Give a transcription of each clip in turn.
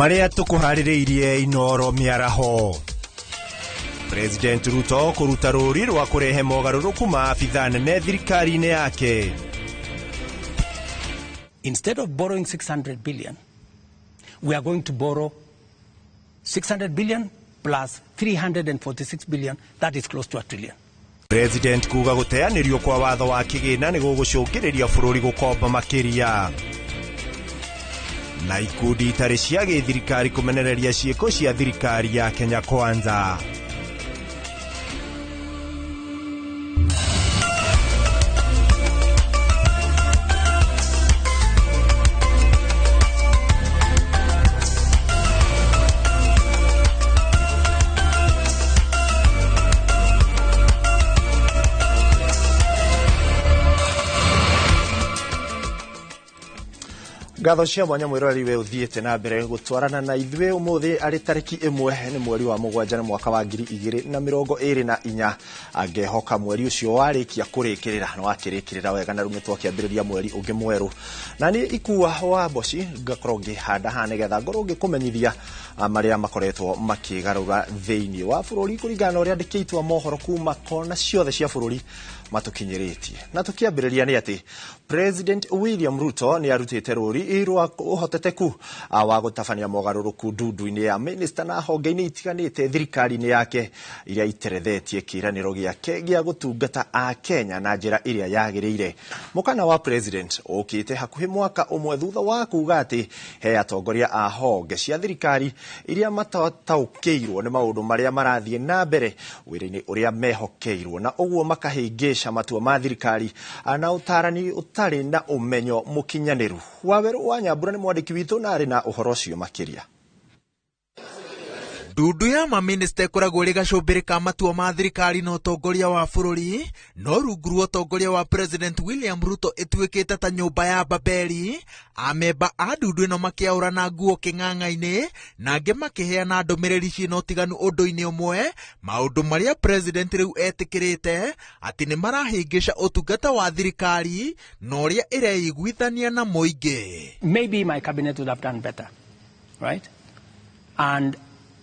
Marĩa tũkũharĩrĩirie Inoro mĩaraho. President Ruto kũruta rũri rwa kũrehe mogarũrũku ma abithaa nene thirikari-inĩ yake. Instead of borrowing 600 billion, we are going to borrow 600 billion plus 346 billion, that is close to a trillion. President kuga gũteanĩrio kwa watho wa kĩgĩna nĩ gũgũcũngĩrĩria bũrũri gũkomba makĩria. Na ikundi itarĩ cia gĩthirikari kũmenereria ciĩko cia thirikari ya Kenya Kwanza. Ngatho cia mwanya mwiroreri we uthiĩte na mbere gũtwarana na ithuĩ ũmũthĩ arĩ tarĩki 1 nĩ mweri wa 7 nĩ mwaka wa 2024. Angehoka mweri ũcio warĩkia kũrĩkĩrĩra na wakĩrĩkĩrĩra wega na rĩu nĩtwakĩambĩrĩria mweri ũngĩ mwerũ. Na niĩ Ikua wa Mboci ngakorwo ngĩhanda haha nĩgetha ngorwo ngĩkũmenyithia marĩa makoretwo makĩgarũra thĩinĩ wa bũrũri kũringana na ũrĩa andĩkĩtwo mohoro kuma kona ciothe cia bũrũri matũkinyĩrĩtie. Na tũkĩambĩrĩria nĩ atĩ President William Ruto nĩ arutĩte rũri rwa ũhoteteku wa gũtabania mogarũrũku ndundu-inĩ ya minister na honge-inĩ itiganĩte thirikari-inĩ yake iria iterethetie kĩĩranĩro gĩake gĩa gũtungata a Kenya na njĩra ĩrĩa yagĩrĩire. Mũkana wa President ũkĩte hakuhĩ mwaka ũmwe thutha wa kuga atĩ he atongoria a honge cia thirikari iria matataũkĩirwo nĩ maũndũ marĩa marathiĩ na mbere wĩra-inĩ ũrĩa mehokeirwo na ũguo makahĩngĩca matua ma thirikari na ũtarani ũtarĩ na ũmenyo mũkinyanĩru. Wawerũ wa Nyambura nĩ mwandĩki witũ na arĩ na ũhoro ũcio makĩria. Ndundu ya maminista ĩkoragwo ĩrĩ gacũmbĩrĩ ka matua ma thirikari na ũtongoria wa bũrũri, no rungu rwa ũtongoria wa President William Ruto ĩtuĩkĩte ta nyũmba ya Babeli. Amemba a ndundu ĩno makĩaũrana nguo kĩng'ang'a-inĩ na angĩ makĩheana ndũmĩrĩri ciĩna ũtiganu ũndũ-inĩ ũmwe, maũndũ marĩa President rĩu etĩkĩrĩte atĩ nĩ marahĩngĩca ũtungata wa thirikari na ũrĩa ĩreiguithania na mũingĩ. Maybe my cabinet would have done better, right? And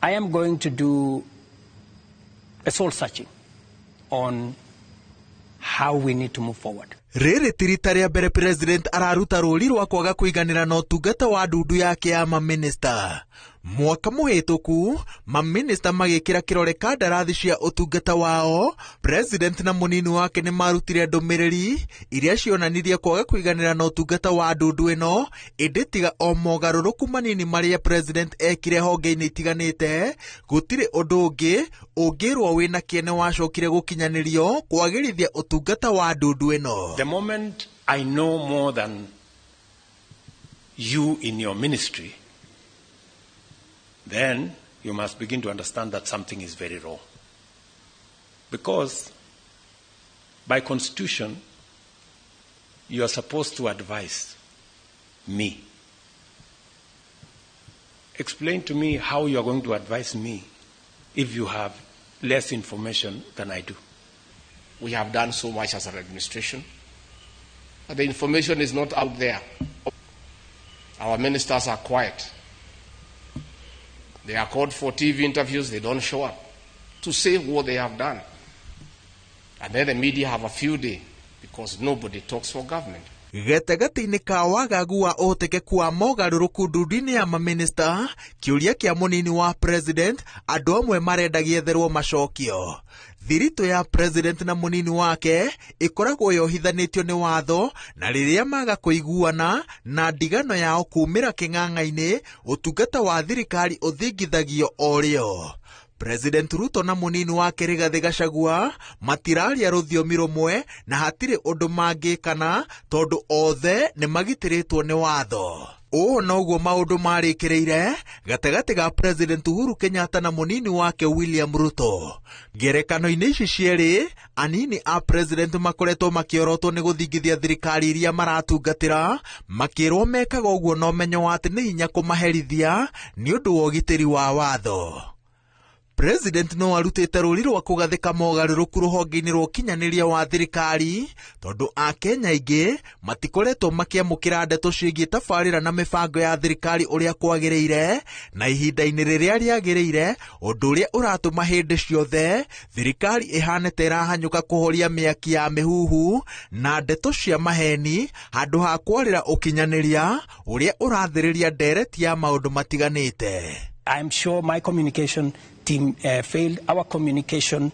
I am going to do a soul searching on how we need to move forward. Rĩrĩ ti rita rĩa mbere President araruta rũri rwa kwaga kũiganĩra na ũtungata wa ndundu yake ya maminista. Mwaka mũhĩtũku, maminista magĩkĩra kĩrore kandarathi cia ũtungata wao, President na mũnini wake nĩ marutire ndũmĩrĩri iria cionanirie kwaga kũiganĩra na ũtungata wa ndundu ĩno, ĩndĩ tiga o mogarũrũku manini marĩa President ekire honge-inĩ itiganĩte, gũtirĩ ũndũ ũngĩ ũngĩrwo wĩna kĩene wacokire gũkinyanĩrio kwagĩrithia ũtungata wa ndundu ĩno. The moment I know more than you in your ministry, then you must begin to understand that something is very wrong. Because by constitution, you are supposed to advise me. Explain to me how you are going to advise me if you have less information than I do. We have done so much as an administration, but the information is not out there. Our ministers are quiet. They are called for TV interviews, they don't show up to say what they have done. And then the media have a few day because nobody talks for government. Gatagatĩ-inĩ ka wagagu wa ũhotekeku wa mogarũrũku ndundu-inĩ ya maminista, kĩũria kĩa mũnini wa president andũ amwe marenda gĩetherwo macokio. Thiritũ ya president na mũnini wake ĩkoragwo yohithanĩtio nĩ watho, na rĩrĩa maga kũiguana na ndigano yao kumĩra kĩng'ang'a-inĩ, ũtungata wa thirikari ũthingithagio o rĩo. President Ruto na mũnini wake Rigathĩ Gachagua matiraria rũthiomi rũmwe na hatirĩ ũndũ mangĩkana tondũ othe nĩ magitĩrĩtwo nĩ watho. Ũũ noguo maũndũ marĩkĩrĩire gatagatĩ ga President Uhuru Kenyatta na mũnini wake William Ruto. Ngerekano-inĩ ici cierĩ, anini a President makoretwo makĩorotwo nĩ gũthingithia thirikari iria maratungatĩra, makĩrwo mekaga ũguo na ũmenyo wa atĩ nĩ hinya kũmaherithia nĩ ũndũ wa ũgitĩri wa watho. President no arutĩte rũri rwa kũgathĩka mogarũrũku rũhonge-inĩ rwa ũkinyanĩria wa thirikari tondũ Akenya aingĩ matikoretwo makĩamũkĩra ndeto ciĩgiĩ tabarĩra na mĩbango ya thirikari ũrĩa kwagĩrĩire na ihinda-inĩ rĩrĩa rĩagĩrĩire, ũndũ ũrĩa ũratũma hĩndĩ ciothe thirikari ĩhane ta ĩrahanyũka kũhoria mĩaki ya mĩhuhu na ndeto cia maheni handũ ha kwarĩra ũkinyanĩria ũrĩa ũrathĩrĩria ndereti ya maũndũ matiganĩte. I'm sure my communication team failed. Our communication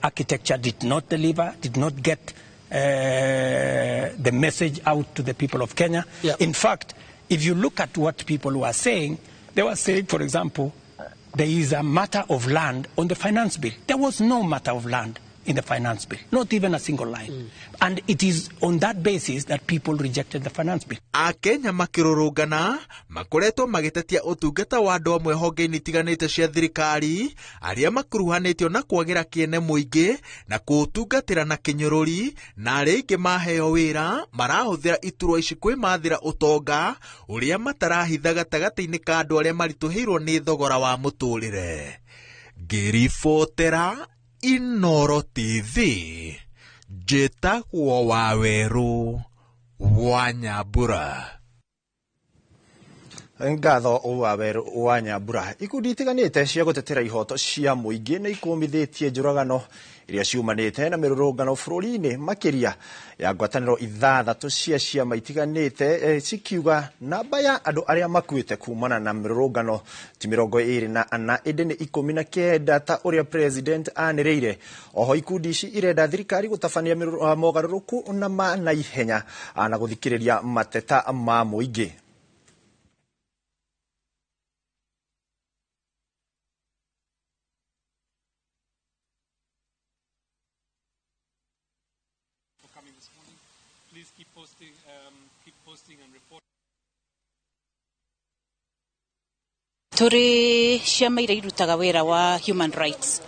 architecture did not deliver, did not get the message out to the people of Kenya. Yeah. In fact, if you look at what people were saying, they were saying, for example, there is a matter of land on the finance bill. There was no matter of land in the finance bill, not even a single line. And it is on that basis that people rejected the finance bill. Akenya makĩrũrũngana makoretwo magĩtetia ũtungata wa andũ amwe honge-inĩ itiganĩte cia thirikari arĩa makuruhanĩtio na kwagĩra kĩene mũingĩ na kũũtungatĩra na kĩnyũrũri, na arĩa aingĩ maheo wĩra marahũthĩra iturwa ici kwĩmathĩra ũtonga ũrĩa matarahitha gatagatĩ-inĩ ka andũ arĩa maritũhĩirwo nĩ thogora wa mũtũrĩre. Ngĩribotera Inoro TV, njĩtagwo Wawerũ wa Nyambura. Ngatho Wawerũ wa Nyambura. Ikundi itiganĩte cia gũtetera ihoto cia mũingĩ nĩ ikũmithĩtie njũragano iria ciumanĩte na mĩrũrũngano bũrũri-inĩ, makĩria ya ngwatanĩro ithathatũ cia ciama itiganĩte, cikiuga namba ya andũ arĩa makuĩte kumana na mĩrũrũngano ti 24 ĩndĩ nĩ 19 ta ũrĩa president anĩrĩire. Oho ikundi ici irenda thirikari gũtabania mogarũrũku na ma naihenya na gũthikĩrĩria mateta ma mũingĩ. Tũrĩ ciama iria irutaga wĩra wa human rights,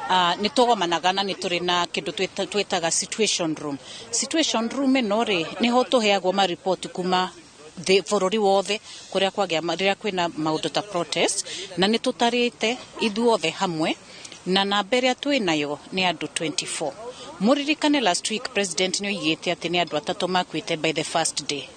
nĩ tũgomanaga na nĩ tũrĩ na kĩndũ twĩtaga situation room. Situation room ĩno rĩ, nĩho tũheagwo mariboti kuma bũrũri wothe kũrĩa kwagĩa rĩrĩa kwĩna maũndũ ta protest, na nĩ tũtarĩte ithuothe hamwe na namba ĩrĩa twĩ nayo nĩ andũ 24. Mũririkane last week president nĩ oigĩte atĩ nĩ andũ atatũ makuĩte by the first day.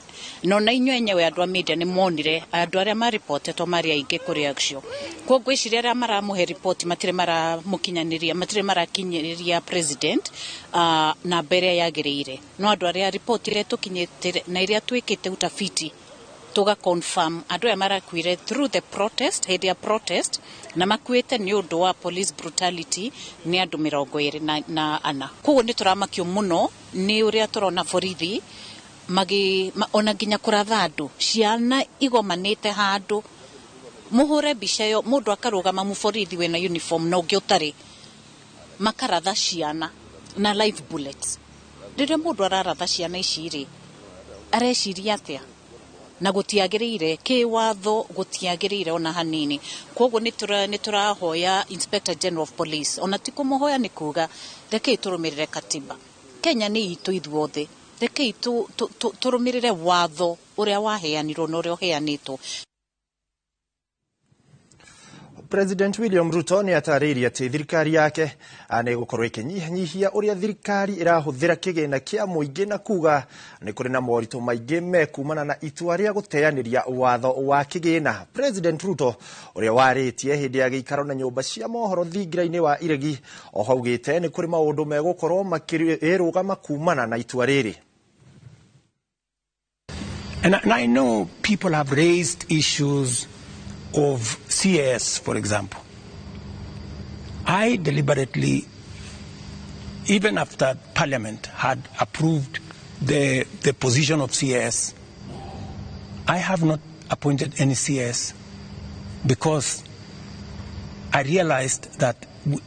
No na inyuĩ enyewe andũ a media nĩ monire andũ arĩa maripotetwo marĩ aingĩ kũrĩ acio. Koguo ngwĩciria arĩa maramũhe riboti matirĩ maramũkinyanĩria, matirĩ marakinyĩria president namba ĩrĩa yagĩrĩire. No andũ arĩa riboti ĩrĩa tũkinyĩte na ĩrĩa twĩkĩte utafiti tuga confirm andũ aya marakuire through the protest, hĩndĩ ya protest, na makuĩte nĩ ũndũ wa police brutality nĩ andũ 24. Koguo nĩ tũramakio mũno nĩ ũrĩa tũrona borithi magi ona nginya kũratha andũ, ciana igomanĩte handũ, mũhũre mbica ĩyo mũndũ akarũgama mũborithi wĩna uniform na ũngĩ ũtarĩ, makaratha ciana na live bullets. Rĩrĩa mũndũ araratha ciana ici rĩ, areciria atĩa? Na gũtiagĩrĩire kĩwatho, gũtiagĩrĩire ona hanini. Koguo nĩ tũrahoya Inspector General of Police, ona ti kũmũhoya nĩ kuga rekei tũrũmĩrĩre katiba. Kenya nĩ itũ ithuothe, rekei tũrũmĩrĩre watho ũrĩa waheanirwo na ũrĩa ũheanĩtwo. President William Ruto nĩ atarĩirie atĩ thirikari yake nĩ ĩgũkorwo ĩkĩnyihanyihia ũrĩa thirikari ĩrahũthĩra kĩgĩna kĩa mũingĩ na kuga nĩ kũrĩ na moritũ maingĩ mekumana na itua rĩa gũteanĩria watho wa kĩgĩna. President Ruto ũrĩa warĩtie hĩndĩ ya gĩikaro na nyũmba cia mohoro thingira-inĩ wa Iregi oho augĩte nĩ kũrĩ maũndũ megũkorwo makĩrũgama kumana na itua rĩrĩ. And I know people have raised issues of CAS, for example. I deliberately, even after Parliament had approved the position of CAS, I have not appointed any CAS because I realized that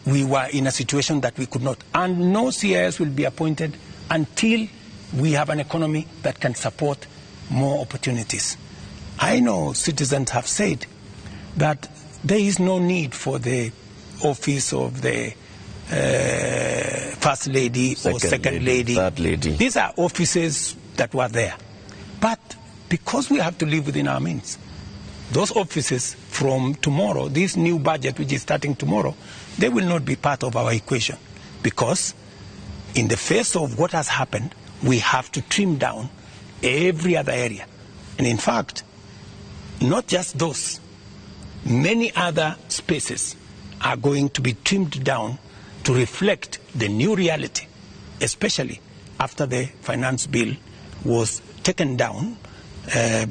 we were in a situation that we could not. And no CAS will be appointed until we have an economy that can support more opportunities. I know citizens have said that there is no need for the office of the first lady or second lady, third lady. These are offices that were there. But because we have to live within our means, those offices from From tomorrow, this new budget, which is starting tomorrow, they will not be part of our equation, because in the face of what has happened, we have to trim down every other area. And in fact, not just those, many other spaces are going to be trimmed down to reflect the new reality, especially after the finance bill was taken down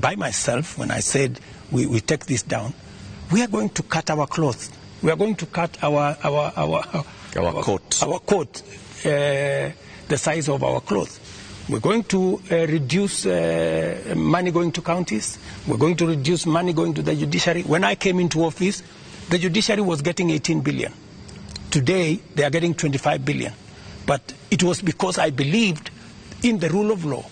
by myself when I said we take this down. We are going to cut our clothes. We are going to cut our coat. Our coat, the size of our clothes. We're going to reduce money going to counties. We're going to reduce money going to the judiciary. When I came into office, the judiciary was getting 18 billion. Today, they are getting 25 billion. But it was because I believed in the rule of law.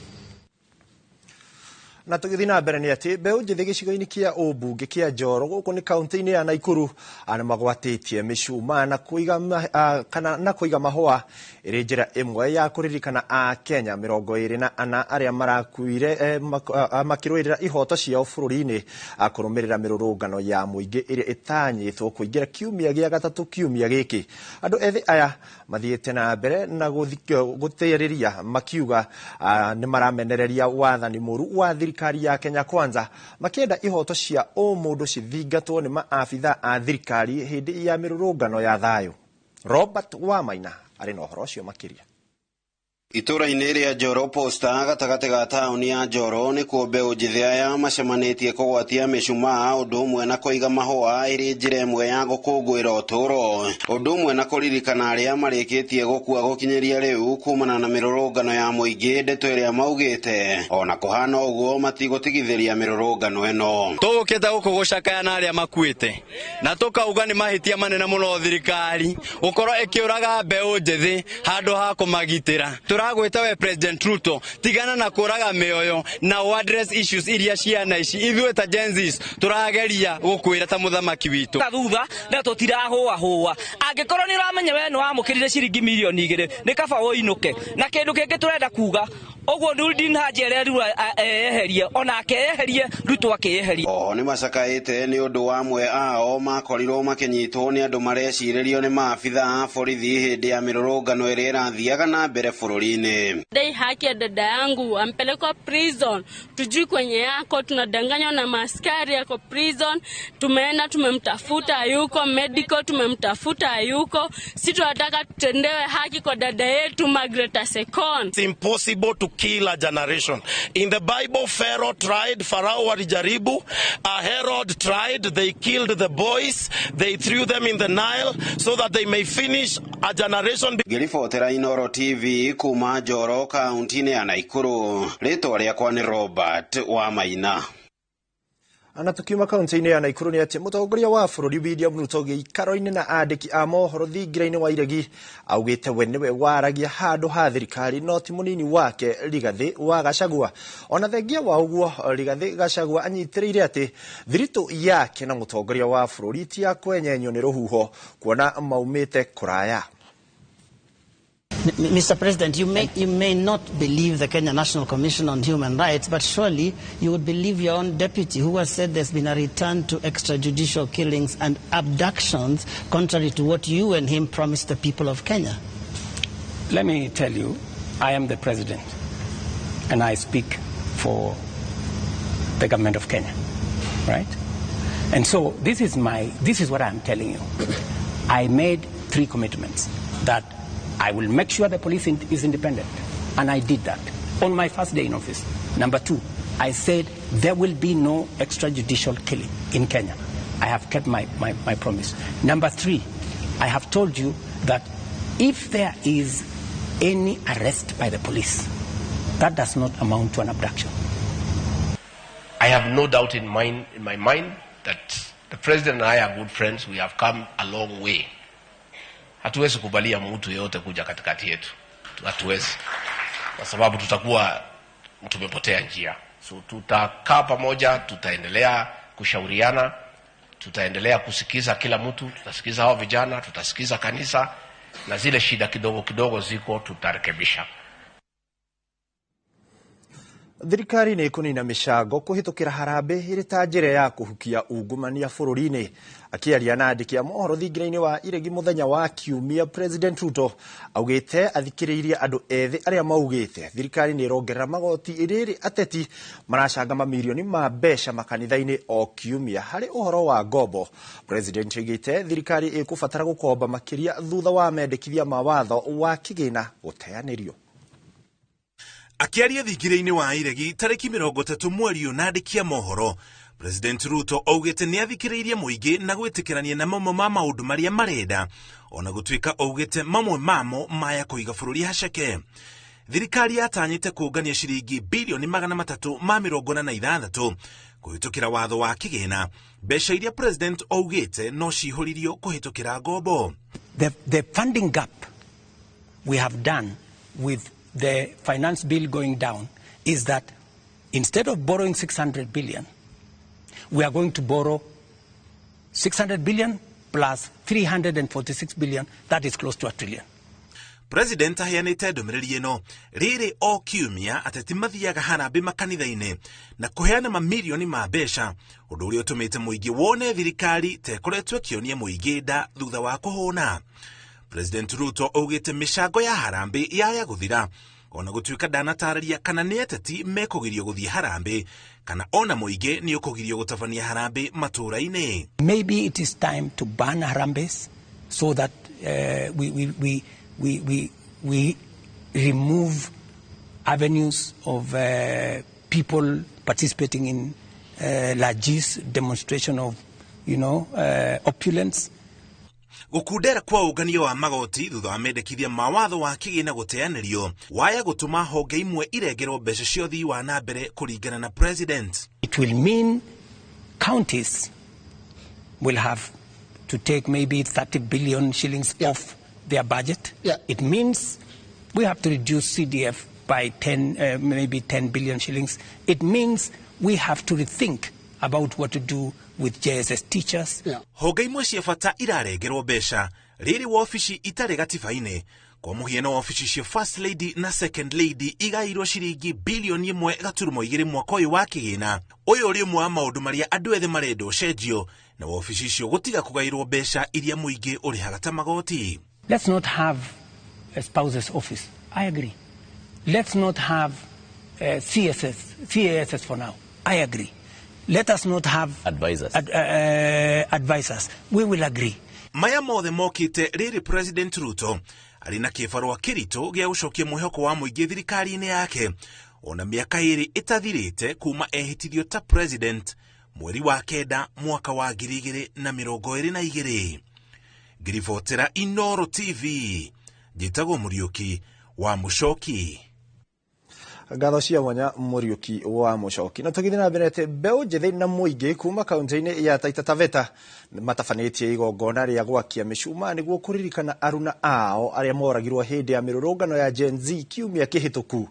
Na tũgĩthiĩ na mbere nĩ atĩ mbeũ njĩthĩ gĩcigo-inĩ kĩa ũmbunge kĩa Njoro gũkũ nĩ kaunti-inĩ ya Naikuru nĩ magwatĩtie mĩcuma na kũiga mahũa ĩrĩ njĩra ĩmwe ya kũririkana a Kenya 24 arĩa marakuire makĩrũĩrĩra ihoto ciao bũrũri-inĩ kũrũmĩrĩra mĩrũrũngano ya mũingĩ ĩrĩa ĩtanyĩtwo kũingĩra kiumia gĩa gatatũ kiumia gĩkĩ. Andũ ethĩ aya mathiĩte na mbere na gũtĩrĩria makiuga nĩ maramenereria wathani mũru wa thirikari ya Kenya Kwanza makienda ihoto cia ũmũndũ cithingatwo nĩ maabitha a thirikari hĩndĩ ya mĩrũrũngano ya thayũ. Robert Wamaina arĩ na ũhoro ũcio makĩria. Itũra-inĩ rĩa Njoro Posta gatagatĩ ga taũni ya Njoro nĩkuo mbeũ njĩthĩ aya macemanĩtie kũgwatia mĩcumaa ũndũ ũmwe na kũiga mahũa ĩrĩ njĩra ĩmwe ya gũkũngũĩra ũtũũro ũndũ ũmwe na kũririkana arĩa marĩkĩtie gũkua gũkinyĩria rĩu kumana na mĩrũrũngano ya mũingĩ ndeto ĩrĩa maugĩte ona kũhana ũguo matigũtigithĩria mĩrũrũngano ĩno. Tũgũkĩte gũkũ gũcakaya na arĩa makuĩte na tũkauga nĩ mahĩtia manene mũno thirikari gũkorwo ĩkĩũraga mbeũ njĩthĩ handũ ha kũmagitĩra. Turagwita we President Ruto tigana na kũraga mĩoyo na address issues iria ciana ici ithuĩ ta Gen Zs tũrageria gũkwĩra ta mũthamaki witũ ta thutha na tũtirahũa hũa angĩkorwo nĩ ũramenya we nĩ wamũkĩrire ciringi mirioni 2 nĩ kaba ũinũke na kĩndũ kĩngĩ tũrenda kuga ũguo Nurdin Haji arerirwo eyeherie onake eyeherie Ruto akĩyeherie. Oho nĩ macakaĩte nĩ ũndũ wa amwe ao makorirwo makĩnyitwo nĩ andũ marecirĩrio nĩ maabitha a borithi hĩndĩ ya mĩrũrũngano ĩrĩa ĩrathiaga na mbere bũrũri. Dai haki ya dada yangu ampelekwa prison, tujui kwenye yako, tunadanganywa na maskari yako prison. Tumeenda tumemtafuta hayuko, medical tumemtafuta hayuko. Si tunataka tutendewe haki kwa dada yetu Margaret Asekon. It's impossible to kill a generation. In the Bible, Pharaoh tried, Pharaoh walijaribu, Herod tried, they killed the boys, they threw them in the Nile so that they may finish a generation. Ngĩribotera Inoro TV kuma Njoro kaunti-inĩ ya Naikuru, rĩtwa rĩakwa nĩ Robert Wamaina. Na tukiuma kaunti-inĩ ya Naikuru nĩ atĩ mũtongoria wa bũrũri William Ruto gĩikaro-inĩ na andĩki a mohoro thingira-inĩ wa Iregi augĩte we nĩwe waragia handũ ha thirikari no ti mũnini wake Rigathĩ wa Gachagua. Ona thengia wa ũguo Rigathĩ Gachagua anyitĩrĩire atĩ thiritũ yake na mũtongoria wa bũrũri ti ya kwenyenywo nĩ rũhuho kuona maumĩte kũraya. Mr. President, you may not believe the Kenya National Commission on Human Rights, but surely you would believe your own deputy who has said there's been a return to extrajudicial killings and abductions, contrary to what you and him promised the people of Kenya. Let me tell you, I am the president, and I speak for the government of Kenya, right? And so this is what I'm telling you. I made 3 commitments that I will make sure the police is independent, and I did that on my first day in office. Number 2, I said there will be no extrajudicial killing in Kenya. I have kept my promise. Number 3, I have told you that if there is any arrest by the police, that does not amount to an abduction. I have no doubt in my mind that the president and I are good friends. We have come a long way. Hatuwezi kubalia mtu yeyote kuja katikati yetu. Hatuwezi. Kwa sababu tutakuwa tumepotea njia. So tutakaa pamoja, tutaendelea kushauriana, tutaendelea kusikiza kila mtu, tutasikiza hao vijana, tutasikiza kanisa, na zile shida kidogo kidogo ziko tutarekebisha. Thirikari nĩ ĩkũnina mĩcango kũhĩtũkĩra harambĩ ĩrĩ ta njĩra ya kũhukia ungumania bũrũri-inĩ. Akĩaria na andĩki a mohoro thingira-inĩ wa Iregi mũthenya wa Kiumia, President Ruto augĩte athikĩrĩirie andũ ethĩ arĩa maugĩte thirikari nĩ ĩrongerera magoti rĩrĩ ateti maracanga mamirioni ma mbeca makanitha-inĩ o kiumia. Harĩ ũhoro wa ngombo, President augĩte thirikari ĩkũbatara gũkomba makĩria thutha wa mendekithia ma watho wa kĩgĩna gũteanĩrio. Akĩaria thingira-inĩ wa Iregi tarĩki 30 mweri ũyũ na andĩki a mohoro, President Ruto augĩte nĩ athikĩrĩirie mũingĩ na gwĩtĩkĩrania na mamwe ma maũndũ marĩa marenda, ona gũtuĩka augĩte mamwe mamo maya kũiga bũrũri haceke. Thirikari yatanyĩte kũngania ciringi bilioni 346 kũhĩtũkĩra watho wa kĩgĩna, mbeca iria President augĩte no cihũririo kũhĩtũkĩra ngombo. The funding gap we have done with the finance bill going down is that instead of borrowing 600 billion, we are going to borrow 600 billion plus 346 billion, that is close to a trillion. President aheanĩte ndũmĩrĩri ĩno rĩrĩ o kiumia ateti mathiaga harambĩ makanitha-inĩ na kũheana mamirioni ma mbeca, ũndũ ũrĩa ũtũmĩte mũingĩ wone thirikari ta ĩkoretwo ĩkĩonia mũingĩ nda thutha wa kũhũna. President Ruto augĩte mĩcango ya harambĩ yaya gũthira, ona gũtuĩka ndanatarĩria kana nĩ ateti mekũgirio gũthiĩ harambĩ kana ona mũingĩ nĩ ũkũgirio gũtabania harambĩ matũũra-inĩ. Maybe it is time to ban harambes so that we remove avenues of people participating in largesse demonstration of, opulence. Gũkundera kwa ũngania wa magoti thutha wa mendekithia ma watho wa kĩgĩna gũteanĩrio waya gũtũma honge imwe irengerwo mbeca cia ũthii wa na mbere kũringana na President. It will mean counties will have to take maybe 30 billion shillings off their budget. Yeah. It means we have to reduce CDF by 10, maybe 10 billion shillings. It means we have to rethink about what to do with JSS teachers. Yeah. Honge imwe cia bata irarengerwo mbeca rĩrĩ wabici itarĩ gatiba-inĩ, kwa mũhiano wabici cia First Lady na Second Lady igaĩirwo ciringi bilioni 1.2 mwaka ũyũ wa kĩgĩna. Ũyũ ũrĩ ũmwe wa maũndũ marĩa andũ ethĩ marenda ũcenjio na wabici icio gũtiga kũgaĩrwo mbeca iria mũingĩ ũrĩhaga ta magoti. Let's not have a spouse's office. I agree. Let's not have CSS, CASS for now. I agree. Let us not have advisors. Advisors. We will agree. Maya mothe mokĩte rĩrĩ President Ruto arĩ na kĩbarũa kĩritũ gĩa gũcokia mwĩhoko wa mũingĩ thirikari-inĩ yake ona mĩaka 2 ĩtathirĩte kuma ehĩtithio ta President mweri wa 9 mwaka wa 2022. Ngiribotera Inoro TV, njĩtagwo Mũriũki wa Mũcoki. Ngatho cia mwanya Mũriũki wa Mũcoki. Na tũgĩthiĩ na mbere atĩ mbeũ njĩthĩ na mũingĩ kuma kaunti-inĩ ya Taita Taveta matabanĩtie igongona rĩa gwakia mĩcumaa nĩguo kũririkana aruna ao arĩa moragirwo hĩndĩ ya mĩrũrũngano ya Gen Z kiumia kĩhĩtũku.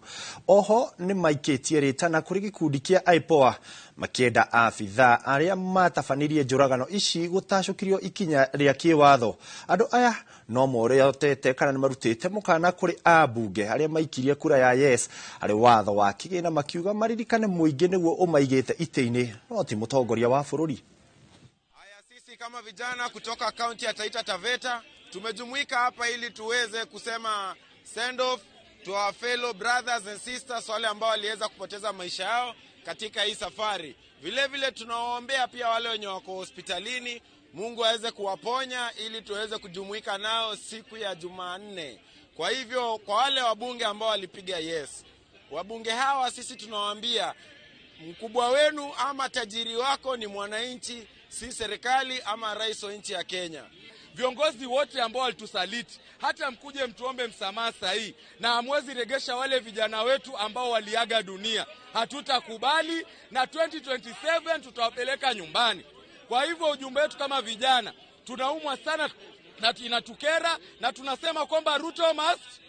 Oho nĩ maikĩtie rĩtana kũrĩ gĩkundi kĩa IPOA makĩenda abithaa arĩa matabanirie njũragano ici gũtacũkĩrio ikinya rĩa kĩwatho. Andũ aya no morotete kana nĩ marutĩte mũkana kũrĩ ambunge arĩa maikirie kura ya yes harĩ watho wa kĩgĩna makiuga maririkane mũingĩ nĩguo ũmaigĩte itĩ-inĩ no ti mũtongoria wa bũrũri. Sisi kama vijana kutoka kaunti ya Taita Taveta tumejumuika hapa ili tuweze kusema send off to our fellow brothers and sisters wale ambao waliweza kupoteza maisha yao katika hii safari. Vile vile tunawaombea pia wale wenye wako hospitalini, Mungu aweze kuwaponya ili tuweze kujumuika nao siku ya Jumanne. Kwa hivyo kwa wale wabunge ambao walipiga yes, wabunge hawa sisi tunawaambia mkubwa wenu ama tajiri wako ni mwananchi, si serikali ama rais wa nchi ya Kenya. Viongozi wote ambao walitusaliti, hata mkuje mtuombe msamaha sahihi, na hamwezi regesha wale vijana wetu ambao waliaga dunia. Hatutakubali, na 2027 tutawapeleka nyumbani. Kwa hivyo ujumbe wetu kama vijana, tunaumwa sana na inatukera, na tunasema kwamba Ruto must.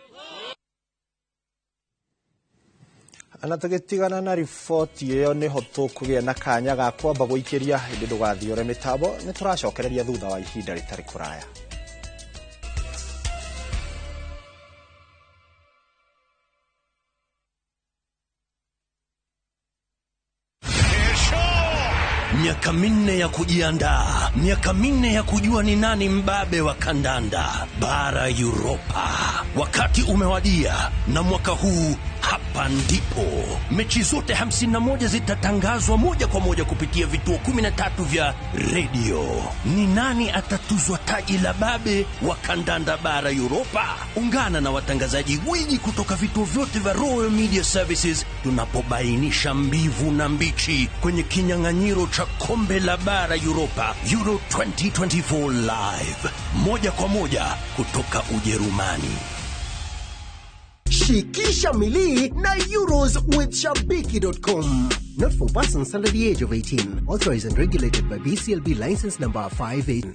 Na tũgĩtigana na riboti ĩyo nĩho tũkũgĩa na kanya ga kwamba gũikĩria hĩndĩ ndũgathiore mĩtambo nĩ tũracokereria thutha wa ihinda rĩtarĩ kũraya. Miaka 4 ya kujiandaa, miaka 4 ya kujua ni nani mbabe wa kandanda bara Europa. Wakati umewadia, na mwaka huu hapa ndipo mechi zote 51 zitatangazwa moja kwa moja kupitia vituo 13 vya redio. Ni nani atatuzwa taji la babe wa kandanda bara Europa? Ungana na watangazaji gwiji kutoka vituo vyote vya Royal Media Services tunapobainisha mbivu na mbichi kwenye kinyang'anyiro cha kombe la bara Europa Euro 2024 live, moja kwa moja kutoka Ujerumani. Shikisha milii na Euros with Shabiki.com. Not for persons under the age of 18. Authorized and regulated by BCLB license number 58.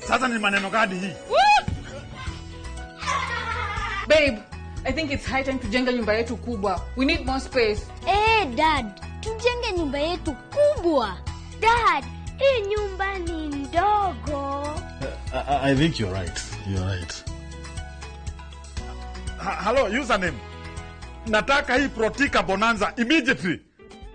Sasa ni maneno gani hii? Babe, I think it's high time tujenge nyumba yetu kubwa. We need more space. Dad, tujenge nyumba yetu kubwa. Dad, hii nyumba ni ndogo. I think you're right. You're right. Hello, username. Nataka hii Protika Bonanza immediately.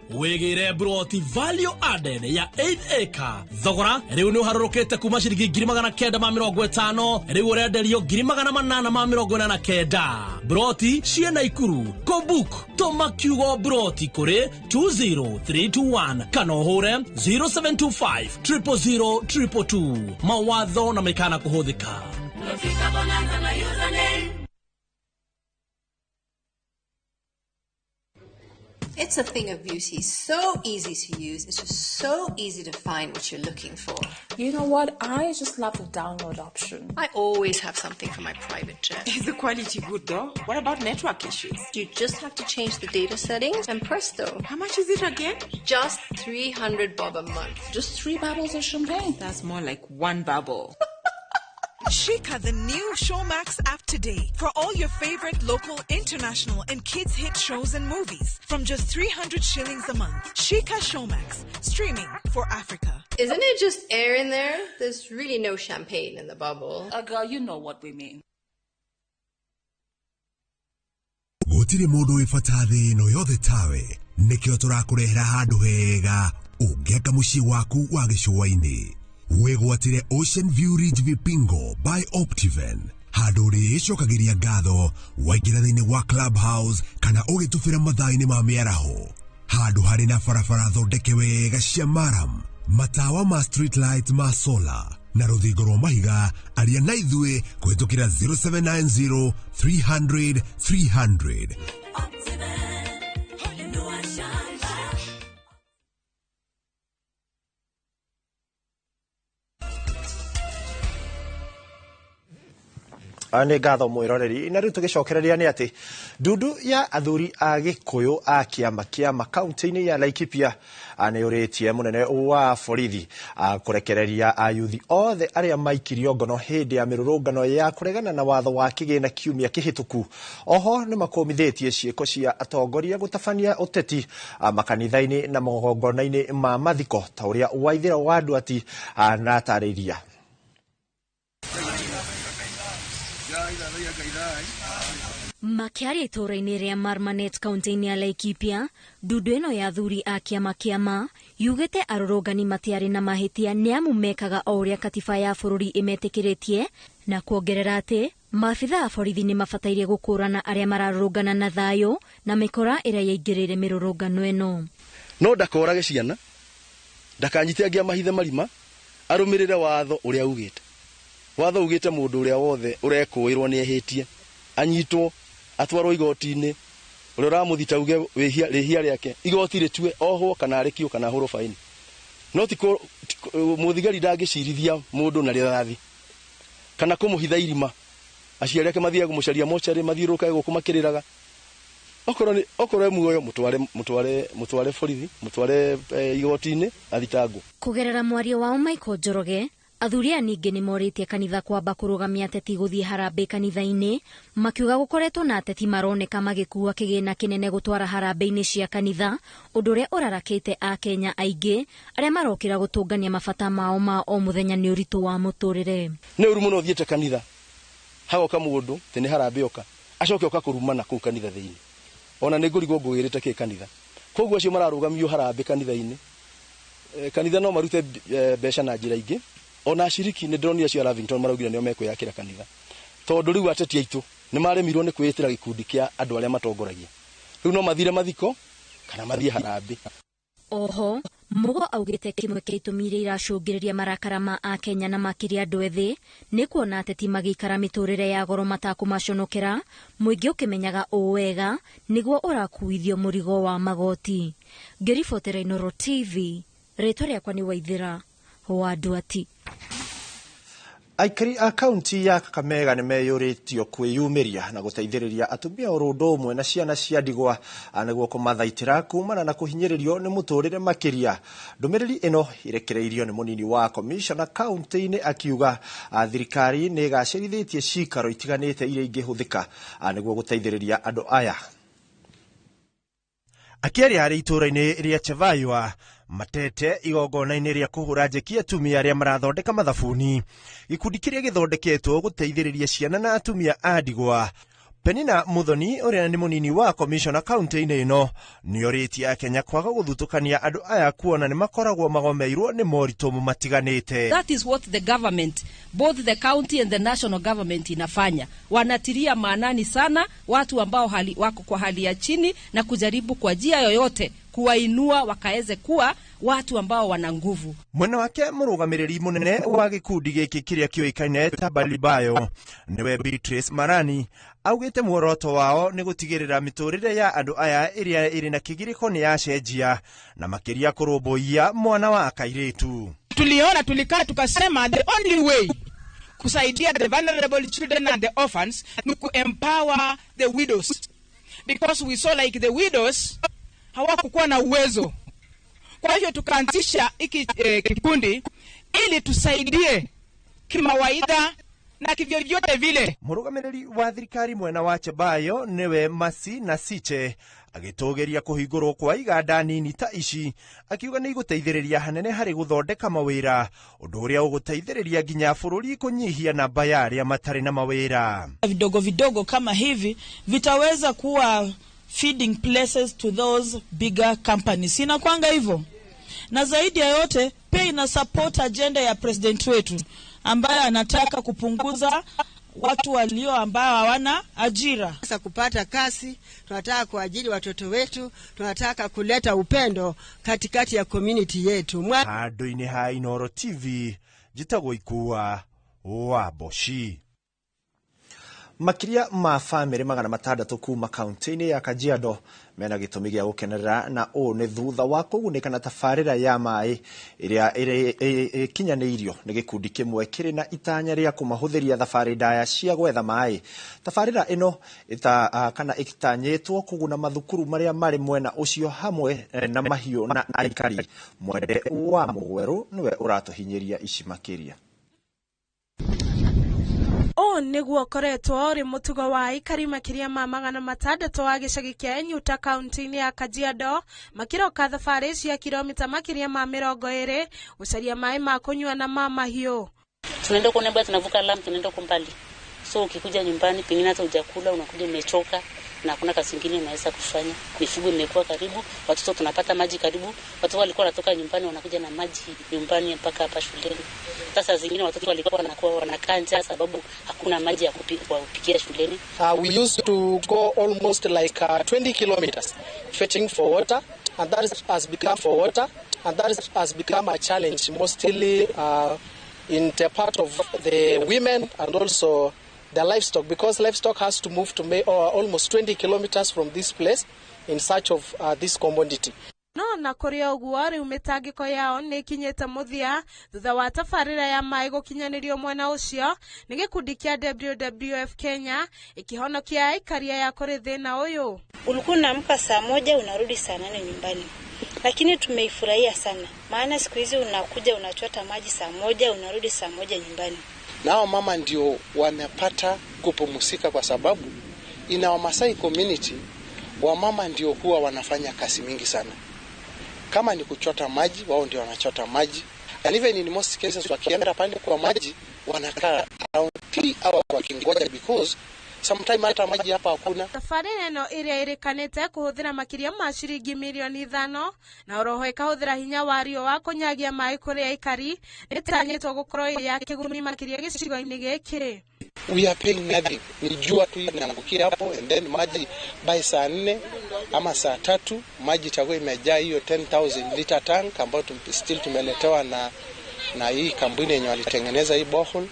Wigire broti value added ya 8 acre thogora riu ni uharurukite kuma ciringi 950 riu urenderio 889 broti ciena Ikuru Kobuk toma kiugo broti kuri 20321 kana uhure 0725 000 222. Mawatho na mikana kuhuthika. Protika Bonanza na username. It's a thing of beauty, so easy to use. It's just so easy to find what you're looking for. You know what? I just love the download option. I always have something for my private jet. Is the quality good though? What about network issues? You just have to change the data settings and presto. How much is it again? Just 300 bob a month. Just 3 bubbles of champagne. That's more like 1 bubble. Shika the new Showmax app today for all your favorite local, international, and kids hit shows and movies from just 300 shillings a month. Shika Showmax, streaming for Africa. Isn't it just air in there? There's really no champagne in the bubble. Girl, you know what we mean. Gũtirĩ mũndũ wĩ bata thĩ ĩno yothe tawe, nĩkĩo tũrakũrehera handũ hega ũngĩaka mũciĩ waku wa gĩcũa-inĩ. Wĩgwatĩre Ocean View Ridge Vipingo by Optiven, handũ ũrĩĩcokagĩria ngatho waingĩra thĩinĩ wa clubhouse kana ũgĩtubĩra mathaa-inĩ ma mĩaraho, handũ harĩ na barabara thondeke wega cia maram, matawa ma street light ma solar na rũthingo rwa mahiga. Aria na ithuĩ kũhĩtũkĩra 0790 300 300. Nĩ ngatho mwĩroreri na rĩu tũgĩcokereria nĩ atĩ ndundu ya athuri a Gĩkũyũ a kĩama kĩa kaunti-inĩ ya Laikipia nĩ ũrĩtie mũnene wa borithi kũrekereria ayuthi othe arĩa maikirio ngono hĩndĩ ya mĩrũrũngano ya kũregana na watho wa kĩgĩna kiumia kĩhĩtũku. Oho nĩ makũmithĩtie ciĩko cia atongoria gũtabania ũteti makanitha-inĩ na magongona-inĩ ma mathiko ta ũrĩa Waithĩra wa Nduati anatarĩria. Makĩaria itũũra-inĩ rĩa Marmanet kaunti-inĩ ya Laikipia, ndundu ĩno ya athuri a kĩama kĩama yugĩte arũrũngani matiarĩ na mahĩtia nĩ amu mekaga o ũrĩa katiba ya bũrũri ĩmetĩkĩrĩtie, na kuongerera atĩ maabitha a borithi nĩ mabataire gũkũrana arĩa mararũrũngana na thayũ na mĩkora ĩrĩa yaingĩrĩire mĩrũrũngano ĩno. No ndakorage ciana, ndakanyite angĩ amahithe marima, arũmĩrĩre watho ũrĩa ugĩte. Watho ugĩte mũndũ ũrĩa wothe ũrekũĩrwo nĩ ehĩtie anyitwo atwarwo igoti-inĩ, ũrĩa ũramũthita uge rĩhia rĩake, igoti rĩtue ohwo kana arĩkio kana ahũrwo baini. No ti mũthigari ndangĩcirithia mũndũ na rĩthathi kana kũmũhitha irima, aciari ake mathiaga kũmũcaria mocarĩ, mathiũrũrũkage gũkũ makĩrĩraga. Okorwo e muoyo mũtware borithi, mũtware igoti-inĩ athitangwo. Kũgerera mwario wao Michael Njoroge, athuri aya ningĩ nĩ morĩtie kanitha kwamba kũrũgamia ateti gũthiĩ harambĩ kanitha-inĩ, makiuga gũkoretwo na ateti maroneka magĩkua kĩgĩna kĩnene gũtwara harambĩ-inĩ cia kanitha, ũndũ ũrĩa ũrarakĩte akenya aingĩ arĩa marokĩra gũtũngania mabata mao ma o mũthenya nĩ ũritũ wa mũtũrĩre. Nĩ ũru mũno ũthiĩte kanitha hagoka mũndũ tĩ nĩ harambĩ oka acoke oka kũrumana kũu kanitha thĩinĩ, ona nĩ ngũrigwo ngũgĩrĩte kĩ kanitha. Koguo acio mararũgamio harambĩ kanitha-inĩ, kanitha no marute mbeca na njĩra ingĩ. Ona ashiriki nĩ ndĩronire acio a Lavington maraugire nĩo mekwĩyakĩra kanitha, tondũ rĩu ateti aitũ nĩ maremirwo nĩ kwĩĩtĩra gĩkundi kĩa andũ arĩa matongoragia. Rĩu no mathire mathiko kana mathiĩ harambĩ. Oho Mugo augĩte kĩmwe kĩa itũmi iria iracũngĩrĩria marakara ma akenya na makĩria andũ ethĩ nĩ kuona ateti magĩikara mĩtũrĩre ya goro matakũmaconokera, mũingĩ ũkĩmenyaga ũũ wega nĩguo ũrakuithio mũrigo wa magoti. Ngĩribotera Inooro TV, rĩtwa rĩakwa nĩ Waithĩra wa Nduati. Aikari a kaunti ya Kakamega nĩ meyũrĩtio kwĩyumĩria na gũteithĩrĩria atumia oro ũndũ ũmwe na ciana cia ndigwa nĩguo kũmathaitĩra kumana na kũhinyĩrĩrio nĩ mũtũrĩre makĩria. Ndũmĩrĩri ĩno ĩrekereirio nĩ mũnini wa komishona kaunti-inĩ akiuga thirikari nĩ ĩgacĩrithĩtie cikaro itiganĩte iria ingĩhũthĩka nĩguo gũteithĩrĩria andũ aya. Akĩaria harĩ itũũra-inĩ rĩa Chevaywa Matete igongona-inĩ rĩa kũhũra njeki atumia arĩa marathondeka mathabuni, gĩkundi kĩrĩa gĩthondeketwo gũteithĩrĩria ciana na atumia a ndigwa, Penina Muthoni ũrĩa nĩ mũnini wa komishona kaunti-inĩ ĩno nĩorĩtie akenya kwaga gũthutũkania andũ aya kuona nĩ makoragwo magomeirwo nĩ moritũ matiganĩte. That is what the government, both the county and the national government inafanya. Wanatilia maanani sana watu ambao wako kwa hali ya chini na kujaribu kwa njia yoyote kuwainua wakaeze kuwa watu ambao wana nguvu. Mwena wake mũrũgamĩrĩri mũnene wa gĩkundi gĩkĩ kĩrĩa kĩũĩkaine ta Balibayo nĩwe Beatrice Marani augĩte muoroto wao nĩ gũtigĩrĩra mĩtũrĩre ya andũ aya ĩrĩa ĩrĩ na kĩgirĩko nĩ yacenjia na makĩria kũrũmbũiya mwana wa kairĩtu. Tuliona, tulikaa tukasema the only way kusaidia the vulnerable children and the orphans ni ku empower the widows, because we saw like the widows hawakukuwa na uwezo. Kwa hiyo tukaanzisha hiki kikundi ili tusaidie kimawaidha na kivyovyote vile. Mũrũgamĩrĩri wa thirikari mwena wa Chebayo nĩwe Masi na Siche agĩtũgĩria kũhingũrwo kwa iganda nini ta ici akiuga nĩ igũteithĩrĩria hanene harĩ gũthondeka mawĩra, ũndũ ũrĩa ũgũteithĩrĩria nginya bũrũri kũnyihia namba ya arĩa matarĩ na mawĩra. Vidogo vidogo kama hivi vitaweza kuwa feeding places to those bigger companies. Inakuanga hivyo. Na zaidi ya yote pia ina support agenda ya president wetu ambaye anataka kupunguza watu walio ambao hawana ajira. Sasa kupata kasi, tunataka kuajiri watoto wetu, tunataka kuleta upendo katikati ya community yetu. Handũ-inĩ ha Inooro TV, njĩtagwo Ikua wa Boshi. Makiria ma famĩlĩ 600 kuma kaunti-inĩ ya Kajiado mena gĩtũmi gĩa gũkenerera na ũũ nĩ thutha wa kũgunĩka na tabarĩra ya maĩ ĩrĩa ĩkinyanĩirio nĩ gĩkundi kĩmwe kĩrĩ na itanya rĩa kũmahũthĩria thabarĩ ndaya cia gwetha maĩ. Tabarĩra ĩno kana ĩtanyĩtwo kũguna mathukuru marĩa marĩ mwena ũcio hamwe na mahiũ na aikari. Mwende wa Mũgwerũ nĩwe ũratũhinyĩria ici makĩria. Ũũ nĩguo ũkoretwo ũrĩ mũtugo wa aikari makĩria ma 600 wa gĩcagi kĩa Enyuta kaunti-inĩ ya Kajiado makĩroka thabarĩ cia kilomita makĩria ma 20 gũcaria maĩ ma kũnyua na ma mahiũ. Tunaenda huko Neba, tunavuka Lamu, tunaenda huko mbali. So ukikuja nyumbani pengine hata hujakula, unakuja umechoka na hakuna kazi nyingine unaweza kufanya. Mifugo imekuwa karibu, watoto tunapata maji karibu. Watoto walikuwa wanatoka nyumbani wanakuja na maji nyumbani mpaka hapa shuleni. Sasa zingine watoto walikuwa wanakuwa wanakanja sababu hakuna maji ya kupikia shuleni. We used to go almost like 20 kilometers fetching for water, and that has become for water, and that has become a challenge mostly in the part of the women and also the livestock, because livestock has to move to almost 20 kilometers from this place in search of this commodity. No na kũrĩ ũguo rĩu mĩtangĩko yao nĩ ĩkinyĩte mũthia thutha wa tabarĩra ya maĩ gũkinyanĩrio mwena ũcio nĩ gĩkundi kĩa WWF Kenya ĩkĩhonokia aikari aya kũrĩ thĩna ũyũ. Ulikuwa unaamka saa 1 unarudi saa 8 nyumbani, lakini tumeifurahia sana, maana siku hizi unakuja unachota maji saa 1 unarudi saa 1 nyumbani. Nao mama ndio wamepata kupumzika, kwa sababu ina Wamasai community wamama ndio huwa wanafanya kazi mingi sana. Kama ni kuchota maji, wao ndio wanachota maji. And even in most cases wakienda pale kwa maji wanakaa around 3 hours wakingoja, because Sometime hata maji hapa hakuna. Tabarĩra ĩno ĩrĩa ĩrĩkanĩte kũhũthĩra makĩria ma ciringi mirioni 5 na oroho ĩkahũthĩra hinya wa riũa kũnyagia maĩ kũrĩ aikari ĩtanyĩtwo gũkorwo ĩrĩ ya kĩguni makĩria gĩcigo-inĩ gĩkĩ. We are paying nothing. Ni jua tu inaangukia hapo and then maji by saa 4 ama saa 3 maji itakuwa imejaa hiyo 10,000 liter tank ambayo still tumeletewa na hii kampuni yenye walitengeneza hii borehole.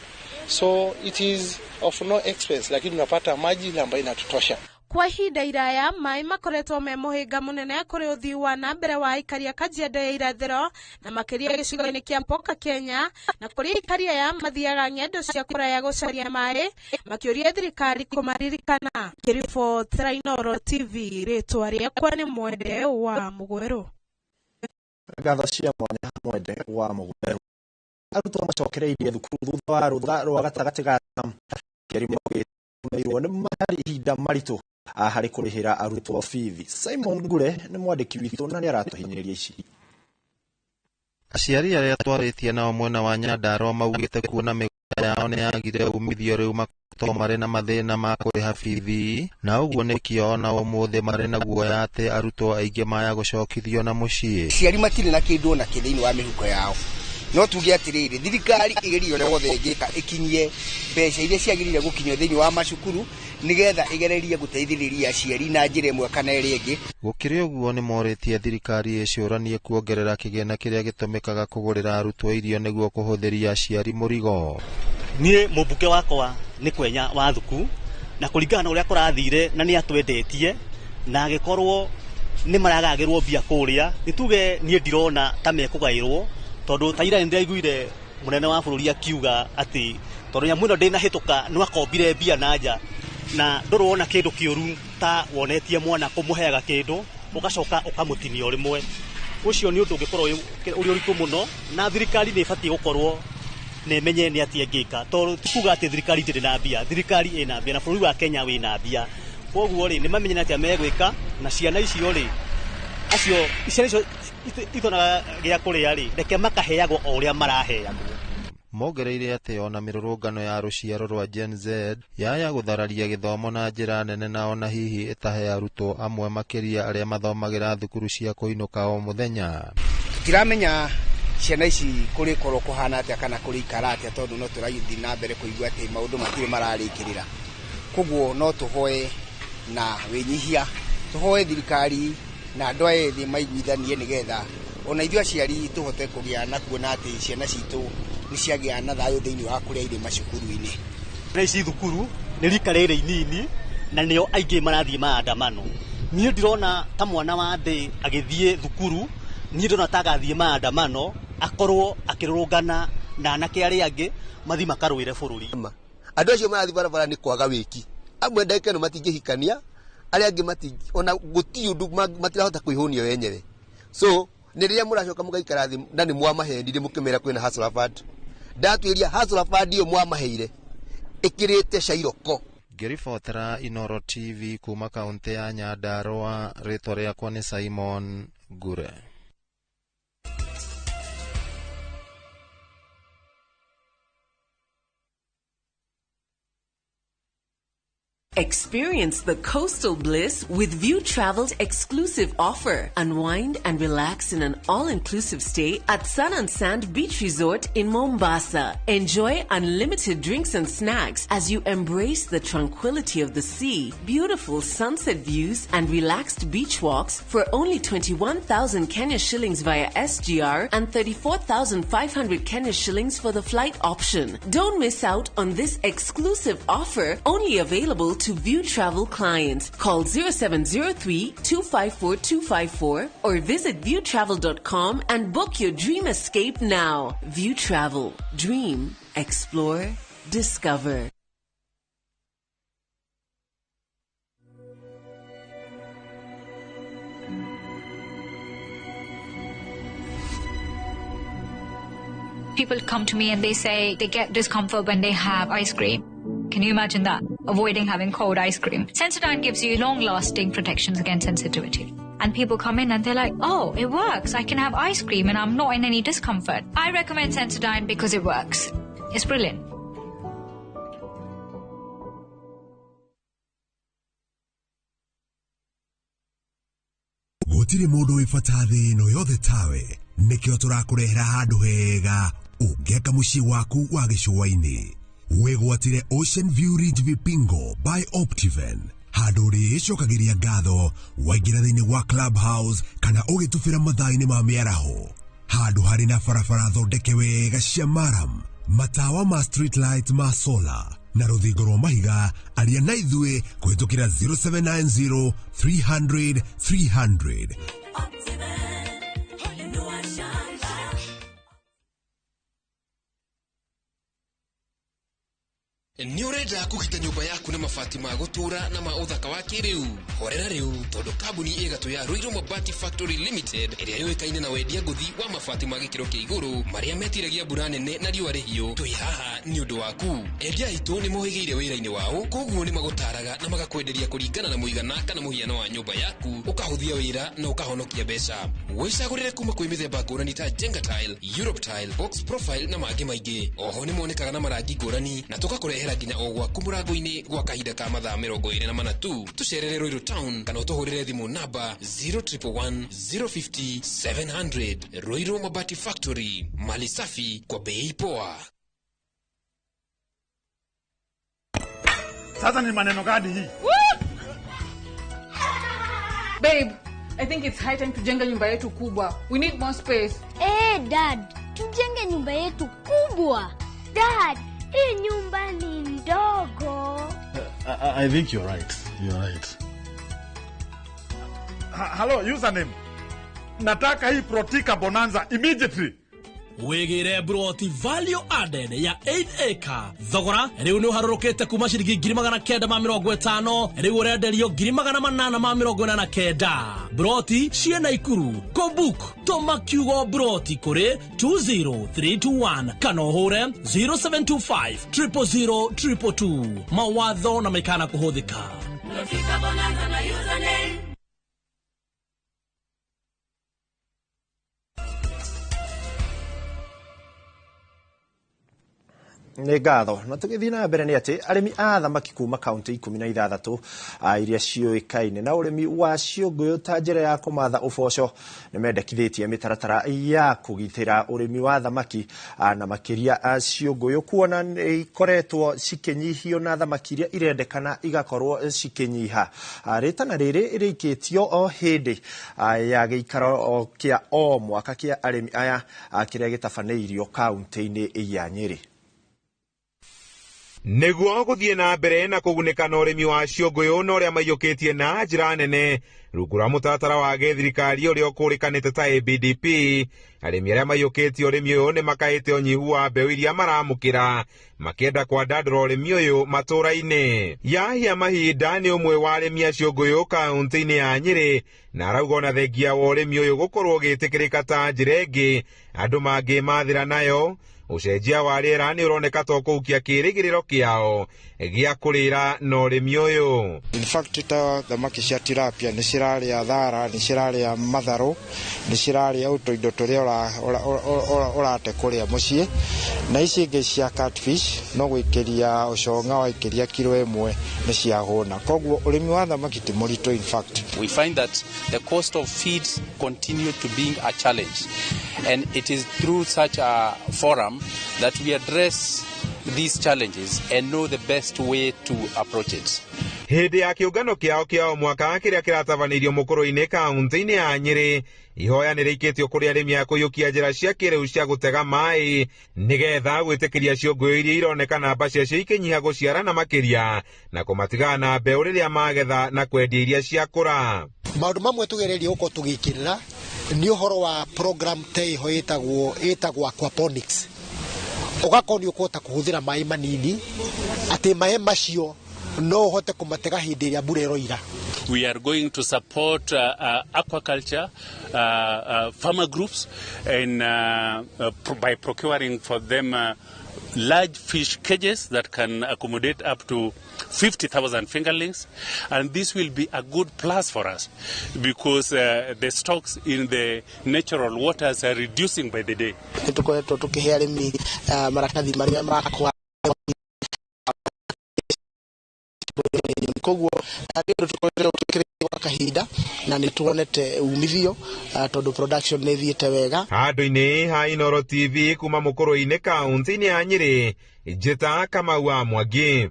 So it is of no expense, lakini tunapata maji ile ambayo inatutosha. Kwa ihinda iraya maĩ makoretwo me mũhĩnga mũnene kũrĩ ũthii wa na mbere wa aikari a Kajiado ya irathĩro na makĩria gĩcigo-inĩ kĩa Mpoka Kenya, na kũrĩa aikari aya mathiaga ng'endo cia kũraya gũcaria maĩ makĩũria thirikari kũmaririkana. Ngĩribotera Inooro TV, rĩtwa rĩakwa nĩ Mwende wa Mũgwerũ. Ngatho cia mwanya Mwende wa Mũgwerũ. Arutwo macokereirie thukuru thutha wa rũtha rwa gatagatĩ ga term. Aciari maugĩte nĩ marĩ ihinda maritũ harĩ kũrĩhĩra arutwo bithi. Simon Ngure nĩ mwandĩki witũ na nĩ aratũhinyĩrĩria ici. Aciari arĩa twarĩtie nao mwena wa Nyandarua maugĩte kuona mĩgũnda yao nĩ yagire umithio rĩu makoretwo marĩ na mathĩna ma kũrĩha bithi, na ũguo nĩkĩo ona ũmũthĩ marĩ na guoya atĩ arutwo aingĩ maya gũcokithio na mũciĩ. Aciari matirĩ na kĩndũ ona kĩ thĩinĩ wa mĩhuko yao. No tuge atĩrĩrĩ, thirikari ĩgerie ũrĩa wothe ĩngĩka ĩkinyie mbeca iria ciagĩrĩire gũkinyio thĩinĩ wa macukuru nĩgetha ĩgererie gũteithĩrĩria aciari na njĩra ĩmwe kana ĩrĩa ĩngĩ. Gũkĩrĩ ũguo nĩ morĩtie thirikari ĩcũranie kuongerera kĩgĩna kĩrĩa gĩtũmĩkaga kũgũrĩra arutwo irio nĩguo kũhũthĩria aciari mũrigo. Niĩ mũmbunge wakwa nĩ Kwenya wa Thuku, na kũringana na ũrĩa kũrathire na nĩ atwendetie na agĩkorwo nĩ maragagĩrwo mbia kũrĩa, nĩ tuge niĩ ndirona ta mekũgaĩrwo, tondũ ta ira nĩ ndĩraiguire mũnene wa bũrũri akiuga atĩ tondũ nyamũ ĩno ndĩnahĩtũka no akombire mbia na nja, na ndũrĩ wona kĩndũ kĩũru ta wonetie mwana kũmũheaga kĩndũ ũgacoka ũkamũtinia o rĩmwe. Ũcio nĩ ũndũ ũngĩkorwo ũrĩ ũritũ mũno, na thirikari nĩ ĩbatiĩ gũkorwo nĩ ĩmenye nĩ atĩa ĩngĩka, tondũ ti kuga atĩ thirikari ndĩrĩ na mbia. Thirikari ĩna mbia na bũrũri wa Kenya wĩna mbia, koguo rĩ nĩ mamenye nĩ atĩa megwĩka, na ciana icio rĩ acio ciana icio itonaga gĩa kũrĩa rĩ reke makaheagwo o ũrĩa maraheagwo. Mongereire atĩ ona mĩrũrũngano ya rũciaro rwa Gen Z yaya gũthararia gĩthomo na njĩra nene na ona hihi ĩtahe arutwo amwe makĩria arĩa mathomagĩra thukuru cia kũinũka o mũthenya. Tũtiramenya ciana ici kũrĩ korwo kũhana atĩa kana kũrĩ ikara atĩa, tondũ no tũrathiĩ na mbere kũigua atĩ maũndũ matirĩ mararĩkĩrĩra. Koguo no tũhoe na wĩnyihia, tũhoe thirikari na andũ aya ethĩ maiguithanie nĩgetha ona ithuĩ aciari tũhote kũgĩa na kuona atĩ ciana citũ nĩ ciagĩa na thayũ thĩinĩ wa kũrĩa irĩ macukuru-inĩ. Na ici thukuru nĩ rika rĩrĩ inini na nĩo aingĩ marathiĩ maandamano. Niĩ ndirona ta mwana wa thĩ agĩthiĩ thukuru, niĩ ndĩrona ta agathiĩ maandamano akorwo akĩrũrũngana na anake arĩa angĩ mathiĩ makarũĩre bũrũri. Andũ acio marathiĩ barabara nĩ kwaga wĩki, amwe ndagĩka ĩno matingĩhikania, arĩa angĩ ona gũtirĩ ũndũ matirahota kwĩhũnia wenyewe. So nĩ rĩrĩa mũracoka mũgaikara thĩ na nĩ mwamahenire mũkĩmera kwĩna Hustler Fund. Ndatuĩria Hustler Fund ĩyo mwamaheire ĩkĩrĩte cairoko. Ngĩribotera Inooro TV kuma kaũntĩ ya Nyandarua, rĩtwa rĩakwa nĩ Simon Ngure. Experience the coastal bliss with View Travel's exclusive offer. Unwind and relax in an all-inclusive stay at Sun and Sand Beach Resort in Mombasa. Enjoy unlimited drinks and snacks as you embrace the tranquility of the sea, beautiful sunset views and relaxed beach walks for only 21,000 Kenya shillings via SGR and 34,500 Kenya shillings for the flight option. Don't miss out on this exclusive offer, only available to View Travel clients. Call 0703 254 254 or visit viewtravel.com and book your dream escape now. View Travel. Dream, explore, discover. People come to me and they say they get discomfort when they have ice cream. Can you imagine that? Avoiding having cold ice cream. Sensodyne gives you long-lasting protections against sensitivity. And people come in and they're like, oh, it works. I can have ice cream and I'm not in any discomfort. I recommend Sensodyne because it works. It's brilliant. Gũtirĩ mũndũ wĩ bata thĩ ĩno yothe tawe, nĩkĩo tũrakũrehera handũ hega ũngĩaka mũciĩ waku wa gĩcũa-inĩ. Wĩgwatĩre Ocean View Ridge Vipingo by Optiven, handũ ũrĩĩcokagĩria ngatho waingĩra thĩinĩ wa clubhouse kana ũgĩtubĩra mathaa-inĩ ma mĩaraho, handũ harĩ na barabara thondeke wega cia maram, matawa ma street light ma solar na rũthingo rwa mahiga. Aria na ithuĩ kũhĩtũkĩra 0790 300 300. Nĩ ũrenda kũgita nyũmba yaku na mabati ma gũtũũra na ma ũthaka wa kĩrĩu? Horera rĩu, tondũ kambuni ĩgatũ ya Ruiru Mabati Factory Limited, ĩrĩa yũĩkaine na wendia ngũthi wa mabati ma gĩkĩro kĩa igũrũ marĩa metiragia mbura nene na riũa rĩhiũ, twĩ haha nĩ ũndũ waku. Endia aitũ nĩ mohĩgĩire wĩra-inĩ wao, koguo nĩ magũtaraga na magakwenderia kũringana na mũigana kana mũhiano wa nyũmba yaku, ũkahũthia wĩra na ũkahonokia mbeca. Wĩcagũrĩre kuma kwĩ mĩthemba ngũrani ta Jenga Tile, Europe Tile, Box Profile na mangĩ maingĩ. Oho nĩ monekaga na marangi ngũrani na tũgakũrehera nginya o gwaku mũrango-inĩ gwa kahinda ka mathaa 24 tu. Tũcerere Ruiru Town kana ũtũhũrĩre thimũ namba 0111 050 700. Ruiru Mabati Factory, mali safi kwa bei poa. Sasa ni maneno gani hii? Babe, I think it's high time tujenge nyumba yetu kubwa. We need more space. Eh, Dad, tujenge nyumba yetu kubwa. Dad, hii nyumba ni ndogo. I think you're right. You're right. Hello, username. Nataka hii Protika Bonanza immediately. Wigire broti value added ya 8 acre thogora riu ni uharurukite kuma ciringi 950, riu urenderio 889. Broti ciena Ikuru kobuk toma kiugo broti kuri 20321 kana uhure 0725 000 222. Mawatho na mikana kuhuthika. Protika Bonanza na username. Nĩ ngatho. Na tũgĩthiĩ na mbere nĩ atĩ arĩmi a thamaki kuma kaunti 16 iria ciũĩkaine na ũrĩmi wa ciũngũyũ ta njĩra ya kũmatha ũboco nĩ mendekithĩtie mĩtaratara ya kũgitĩra ũrĩmi wa thamaki na makĩria ciũngũyũ, kuona nĩ ikoretwo cikĩnyihio na thamaki iria irendekana igakorwo cikĩnyiha. Rĩtana rĩrĩ rĩikĩtio o hĩndĩ ya gĩikaro kĩa o mwaka kĩa arĩmi aya kĩrĩa gĩtabanĩirio kaunti-inĩ ya Nyĩrĩ. Nĩguo gũthiĩ na mbere na kũgunĩka na ũrĩmi wa ciũngũyũ na ũrĩa maiyũkĩtie na njĩra nene rungu rwa mũtaratara wa gĩthirikari ũrĩa ũkũrĩkanĩte ta ABDP, arĩmi arĩa maiyũkĩtie ũrĩmi ũyũ nĩ makaĩte ũnyihu wa mbeũ iria maramũkĩra makĩenda kwandandũra ũrĩmi ũyũ matũũra-inĩ. Yahya Mahinda nĩ ũmwe wa arĩmi a ciũngũyũ kaunti-inĩ ya Nyĩrĩ na arauga ona thengia wa ũrĩmi ũyũ gũkorwo ũgĩtĩkĩrĩka ta njĩra ĩngĩ andũ mangĩmathĩra nayo, ũcenjia wa rĩera nĩ ũroneka to kũhukia kĩĩrĩgĩrĩro kĩao gĩa kũrĩra na ũrĩmi ũyũ. In fact, ta thamaki cia tilapia nĩ cirarĩa thara, nĩ cirarĩa matharũ, nĩ cirarĩa tũindo tũrĩa ũrate kũrĩa mũciĩ, na ici ingĩ cia catfish no gwĩkĩria ũconga waikĩria kiro 1 nĩ ciahũna. Koguo ũrĩmi wa thamaki ti mũritũ in fact. We find that the cost of feeds continue to being a challenge, and it is through such a forum that we address these challenges and know the best way to approach it. Hĩndĩ ya kĩũngano kĩao kĩa o mwaka kĩrĩa kĩratabanĩirio mũkũrũ-inĩ kaunti-inĩ ya Nyĩrĩ, ihoya nĩ rĩikĩtio kũrĩ arĩmi a kũiyũkia njĩra cia kĩrĩu cia gũtega maĩ nĩgetha gwĩtĩkĩria ciũngũyũ iria ironeka namba ciacio ikĩnyiha gũciarana makĩria na kũmatigana na mbeũ rĩrĩa magetha na kwendia iria ciakũra. Maũndũ mamwe tũgererie gũkorwo tũgĩkĩrĩra nĩ ũhoro wa program ta ĩho ĩtagwo aquaponics. Ũgakorwo nĩ ũkũhota kũhũthĩra maĩ manini, atĩ maĩ macio no ũhote kũmatega hĩndĩ ĩrĩa mbura ĩroira. We are going to support aquaculture farmer groups and by procuring for them large fish cages that can accommodate up to 50,000 fingerlings, and this will be a good plus for us because the stocks in the natural waters are reducing by the day. Nĩtũkoretwo tũkĩhe arĩmi maratathi marĩa makwa koguo nĩ ũndũ tũkoretwo tũkĩrĩwa Gwa kahinda na nĩ tuonete umithio tondũ production nĩ ĩthiĩte wega. Handũ-inĩ ha Inooro TV kuma Mũkũrwe-inĩ kaunti-inĩ ya Nyĩrĩ, Njĩta Kamau wa Mwangi.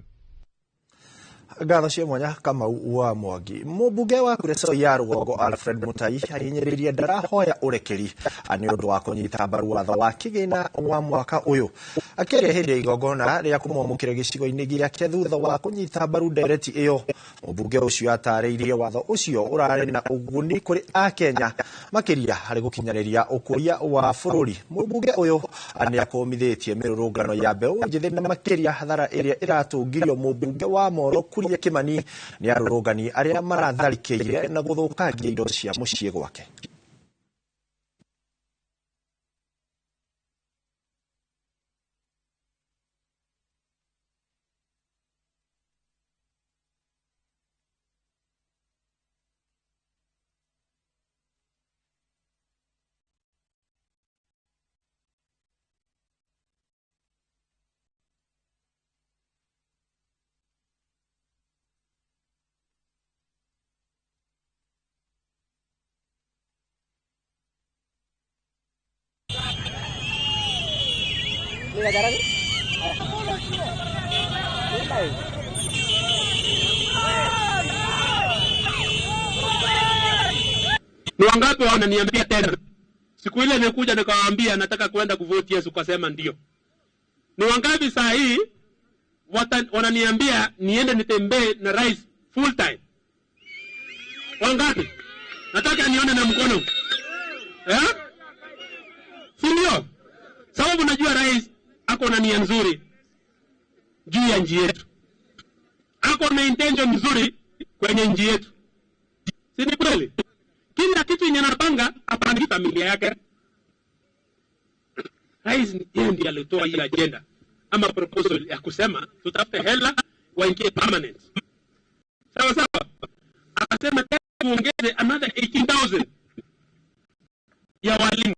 Ngatho cia mwanya Kamau wa Mwangi. Mũmbunge wa Kuresoi ya rũgongo Alfred Mutai ahinyĩrĩirie ndarahoya ũrekeri nĩ ũndũ wa kũnyita mbaru watho wa kĩgĩna wa mwaka ũyũ. Akĩaria hĩndĩ ya igongona rĩa kũmwamũkĩra gĩcigo-inĩ gĩake thutha wa kũnyita mbaru ndereti ĩyo, mũmbunge ũcio atarĩirie watho ũcio ũrarĩ na ũguni kũrĩ Akenya makĩria harĩ gũkinyanĩria ũkũria wa bũrũri. Mũmbunge ũyũ nĩ akũmithĩtie mĩrũrũngano ya mbeũ njĩthĩ na makĩria hathara ĩrĩa ĩratũngirio mũmbunge wa Moro Kuria Kimani nĩ arũrũngani arĩa maratharĩkĩire na gũthũkangia indo cia mũciĩ gwake. Ni wangapi wananiambia tena? Siku ile nilikuja nikawaambia nataka kwenda kuvote yes, ukasema ndio. Ni wangapi saa hii wananiambia niende nitembee na rais full time? Wangapi? Nataka nione na mkono. Eh? Si ndio? Sababu najua rais ako na nia nzuri juu ya nchi yetu. Ako na intention nzuri kwenye nchi yetu. Si ni kweli? Kila kitu yenye anapanga apangi familia yake. Rais yeye ndiye alitoa hii agenda ama proposal ya kusema tutafute hela waingie permanent. Sawa sawa. Akasema tena tuongeze another 18,000 ya walimu.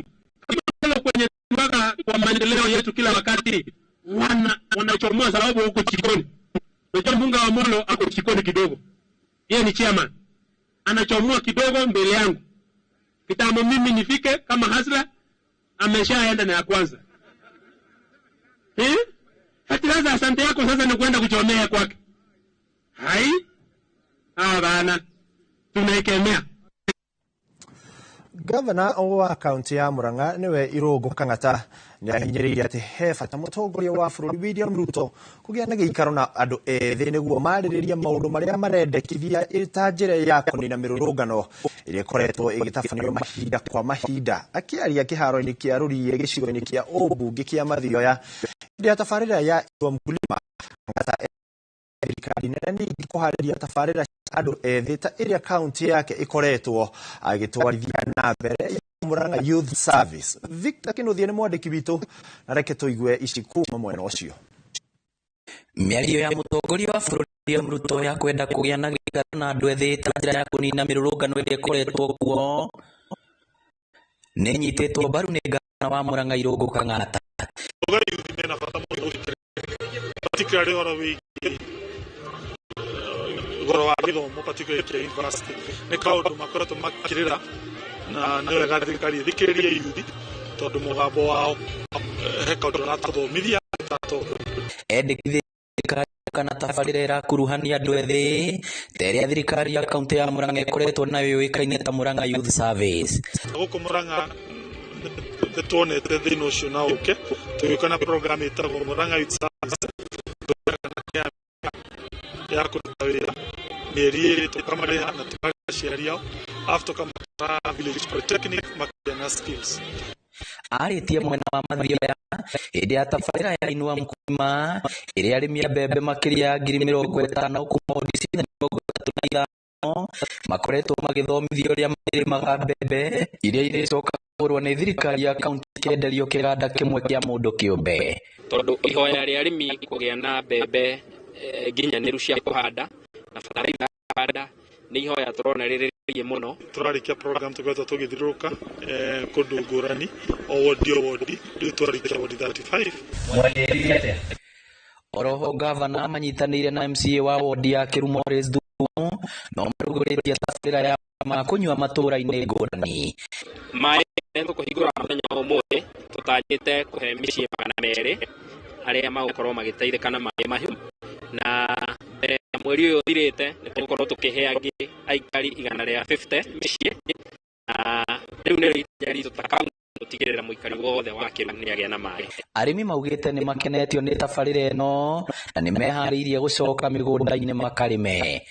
Kama kwenye tunaga kwa maendeleo yetu kila wakati wanachomoa sababu huko jikoni. Unajua mbunge wa Molo ako jikoni kidogo. Yeye ni chairman. Anachomoa kidogo mbele yangu. Kitambo mimi nifike kama hasla ameshaenda na ya kwanza. Eh? Hata sasa asante yako sasa ni kwenda kuchomea kwake. Hai? Ah bana. Tunaikemea. Gavana wa kaunti ya Murang'a niwe Irungu Kang'ata nĩahinyĩrĩirie atĩ he bata mũtongoria wa bũrũri William Ruto kũgĩa na gĩikaro na andũ ethĩ nĩguo marĩrĩrie maũndũ marĩa marendekithia ĩrĩ ta njĩra ya kũnina mĩrũrũngano ĩrĩa ĩkoretwo ĩgĩtabanio mahinda kwa mahinda. Akĩaria kĩharo-inĩ kĩa Rũriĩ gĩcigo-inĩ kĩa ũmbunge kĩa Mathioya hĩndĩ ya tabarĩra ya Inua Mkulima, Kang'ata thirikari nene ningĩ kũharĩria tabarĩra cia andũ ethĩ ta ĩrĩa kaunti yake ĩkoretwo agĩtwarithia na mbere Murang'a Youth Service. Victor Kinuthia nĩ mwandĩki witũ na reke tũigue ici kuma mwena ũcio. Mĩario ya mũtongoria wa bũrũri William Ruto ya kwenda kũgĩa na gĩikaro na andũ ethĩ ta njĩra ya kũnina mĩrũrũngano ĩrĩa ĩkoretwo kuo nĩĩnyitĩtwo mbaru nĩ ngavana wa Murang'a Irungu Kang'ata. Particularly ũhoro wĩgiĩ ũhoro wa gĩthomo particularly kĩa university nĩ kaũndũ makoretwo makĩrĩra na nĩ wega thirikari ĩthikĩrĩrie yuthi tondũ mũgambo wao he kaũndũ ũratũthomithia. Endekithĩtie thirikari kana tabarĩra ĩrakuruhania andũ ethĩ ta ĩrĩa thirikari ya kaunti ya Murang'a ĩkoretwo nayo yũĩkaine ta Murang'a Youth Service. Gũkũ Murang'a nĩtuonete thĩna ũcio na ũke tũgĩũka na program ĩtagwo Murang'a Youth Service ya kũruta wĩra mĩeri ĩrĩ tũkamarĩha na tũkarĩha aciari ao arabu tũkamatwara Village Polytechnic makagĩa na skills. Arĩtie mwena wa Mathioya hĩndĩ ya tabarĩra ya Inua Mkulima ĩrĩa arĩmi a mbembe makĩria ya 50,000 kuma wodi ciothe 35 makoretwo magĩthomithio ũrĩa marĩmaga mbembe iria irĩcoka kũgũrwo nĩ thirikari ya kaunti ikĩenderio kĩganda kĩmwe kĩa mũndũ kĩũmbe. Tondũ ihoya rĩa arĩmi kũgĩa na mbembe nginyanĩru cia kũhanda na bataraitha ya kũhanda nĩ ihoya tũrona rĩrĩrĩrie mũno. Tũrarĩkia program tũkoretwo tũgĩthiũrũrũka kũndũ ngũrani o wodi o wodi, rĩu twarĩkia wodi 35. Oroho ngavana manyitanĩire na MCA wa wodi ya Kĩru Morris Thuo no marugũrĩtie tabarĩra ya ma kũnyua matũũra-inĩ ngũrani. Maĩ tũkũhingũra mũthenya wa ũmũthĩ tũtanyĩte kũhe mĩciĩ 200 arĩa magũkorwo magĩteithĩka na maĩ mahiũ, na mbere ya mweri ũyũ ũthirĩte nĩ tũgũkorwo tũkĩhe angĩ aikari 150 mĩciĩ, na rĩu nĩrĩo ikinya ritũ ta kaunti gũtigĩrĩra mũikari wothe wa Kĩrũ nĩ agĩa na maĩ. Arĩmi maugĩte nĩ makenetio nĩ tabarĩra ĩno na nĩ meharĩirie gũcoka mĩgũnda-inĩ makarĩme.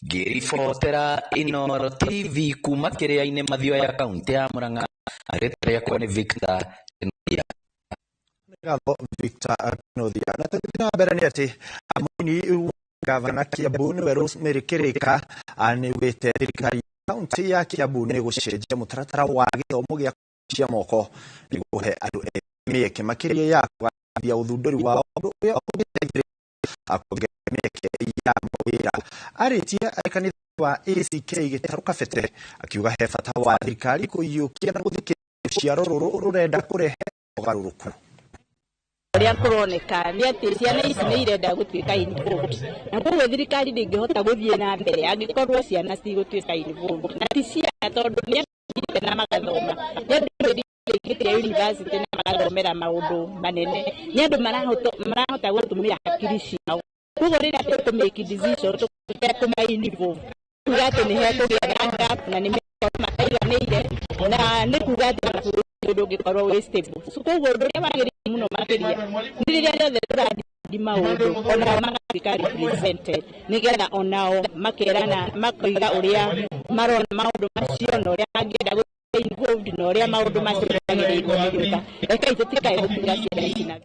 Ngĩribotera Inooro TV kuma Kĩrĩa-inĩ Mathioya, kaunti ya Murang'a, rĩtwa rĩakwa nĩ Victor Kĩnuthia. Ngatho Victor Kĩnuthia. Na tũgĩthiĩ na mbere nĩ atĩ mũini gavana Kiambu nĩwe Rosemary Kĩrĩka nĩ augĩte thirikari kaunti ya Kiambu nĩ gũcenjia mũtaratara wa gĩthomo gĩa cia moko nĩguo kũhe andũ ethĩ mĩeke makĩria ya kũgathĩrĩria ũthundũri wao, ũndũ ũrĩa ũngĩteithĩrĩria kuongerera mĩeke ya mawĩra. Arĩtie arĩ kanitha wa ACK Gĩtarũ Kabete akiuga he bata wa thirikari kũiyũkia na gũthikĩrĩria rũciaro rũrũ rũrenda kũrehe ũgarũrũku. Ũrĩa kũroneka nĩ atĩ ciana ici nĩ irenda gũtuĩka involved, na koguo thirikari ndĩngĩhota gũthiĩ na mbere angĩkorwo ciana citigũtuĩka involved. Na ti ciana, tondũ nĩ andũ na magathoma, nĩ andũ marĩkĩtie university na magathomera maũndũ manene, nĩ andũ marahota gũtũmĩra hakiri ciao. Koguo rĩrĩa tũkũ make decision tũkũma involve, kuga atĩ nĩ hekũgĩa na gap na nĩ megũkorwo mataiganĩire, na nĩ kuga atĩ ona bũrũri ndũngĩkorwo wĩ stable. So koguo ũndũ ũrĩa wagĩrĩire mũno makĩria nĩ rĩrĩa rĩothe tũrathi maũndũ, onao magatuĩka represented, nĩgetha onao makerana, makoiga ũrĩa marona maũndũ macio na ũrĩa mangĩenda gũtuĩka involved na ũrĩa maũndũ macio magĩrĩirwo nĩ gwĩka. Rekei tũtikae gũtiga ciana ici na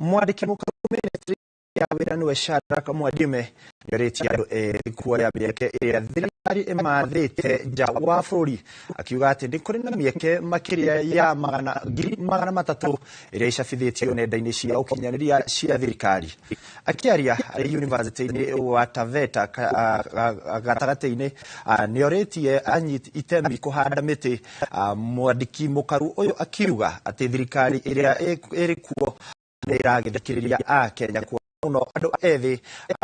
Mwandĩki mũkũrũ ministry ya wĩra nĩwe Shadrack Mwadime nĩorĩtie andũ ethĩ kuoya mĩeke ĩrĩa thirikari ĩmathĩte nja wa bũrũri, akiuga atĩ nĩ kũrĩ na mĩeke makĩria ya 300,000 ĩrĩa icabithĩtio nenda-inĩ cia ũkinyanĩria cia thirikari. Akĩaria arĩ yunivasĩtĩ-inĩ wa Taveta gatagatĩ-inĩ, nĩorĩtie anyiti itemi kũhanda mĩtĩ. Mwandĩki mũkaru ũyũ akiuga atĩ thirikari ĩrĩa ĩrĩ kuo nĩ ĩragĩthikĩrĩria Akenya, kuona mũno andũ ethĩ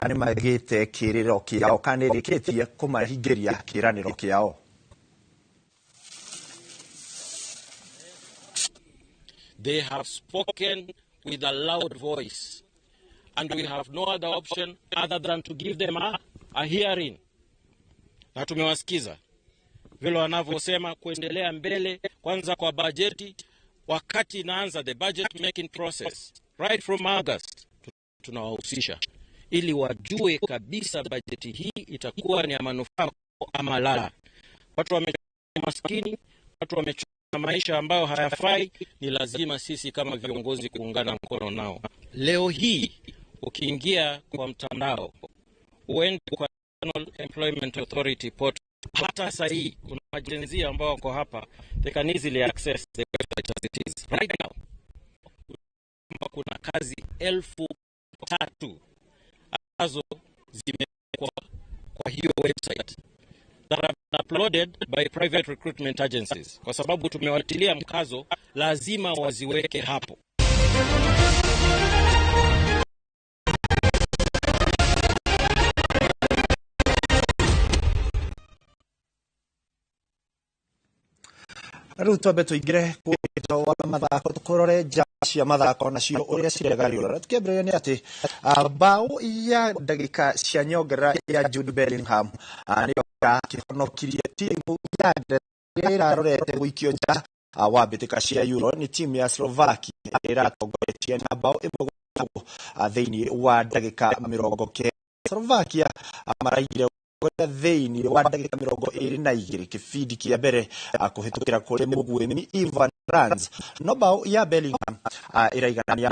nĩ magĩte kĩrĩro kĩao kana nĩ ĩrĩkĩtie kũmahingĩria kĩĩranĩro kĩao. They have spoken with a loud voice, and we have no other option other than to give them a hearing. Na tumewasikiza vile wanavyosema kuendelea mbele, kwanza kwa bajeti, wakati inaanza the budget making process right from August, tunawahusisha ili wajue kabisa bajeti hii itakuwa ni ya manufaa ama la. Watu wamechoka maskini, watu wamechoka maisha ambayo hayafai, ni lazima sisi kama viongozi kuungana mkono nao. Leo hii ukiingia kwa mtandao uende kwa National Employment Authority portal, hata sasa hii kuna ma-Gen Z ambao wako hapa, they can easily access the website as it is right now. Kuna kazi 3,000 ambazo zimewekwa kwa hiyo website that have been uploaded by private recruitment agencies. Kwa sababu tumewatilia mkazo, lazima waziweke hapo. Rĩu twambe tũingĩre kũrĩa wa mathako, tũkũrore nja cia mathako nacio ũrĩa ciregariũra. Na tũkĩambĩrĩria nĩ atĩ mbaũ ya ndagĩka cia nyongerera ya Jude Bellingham nĩyo ĩrakĩhonokirie timu ya Ngeretha ĩrĩa ĩrarorete gũikio nja wa mbĩtĩka cia Euro nĩ timu ya Slovakia ĩrĩa ĩratongoretie na mbaũ 1-0 thĩinĩ wa ndagĩka 90. Slovakia maraigire thĩinĩ wa ndagĩka 22 kĩbindi kĩa mbere kũhĩtũkĩra kũrĩ mũguĩmi Ivan Franz, no mbaũ ya Bellingham ĩraiganania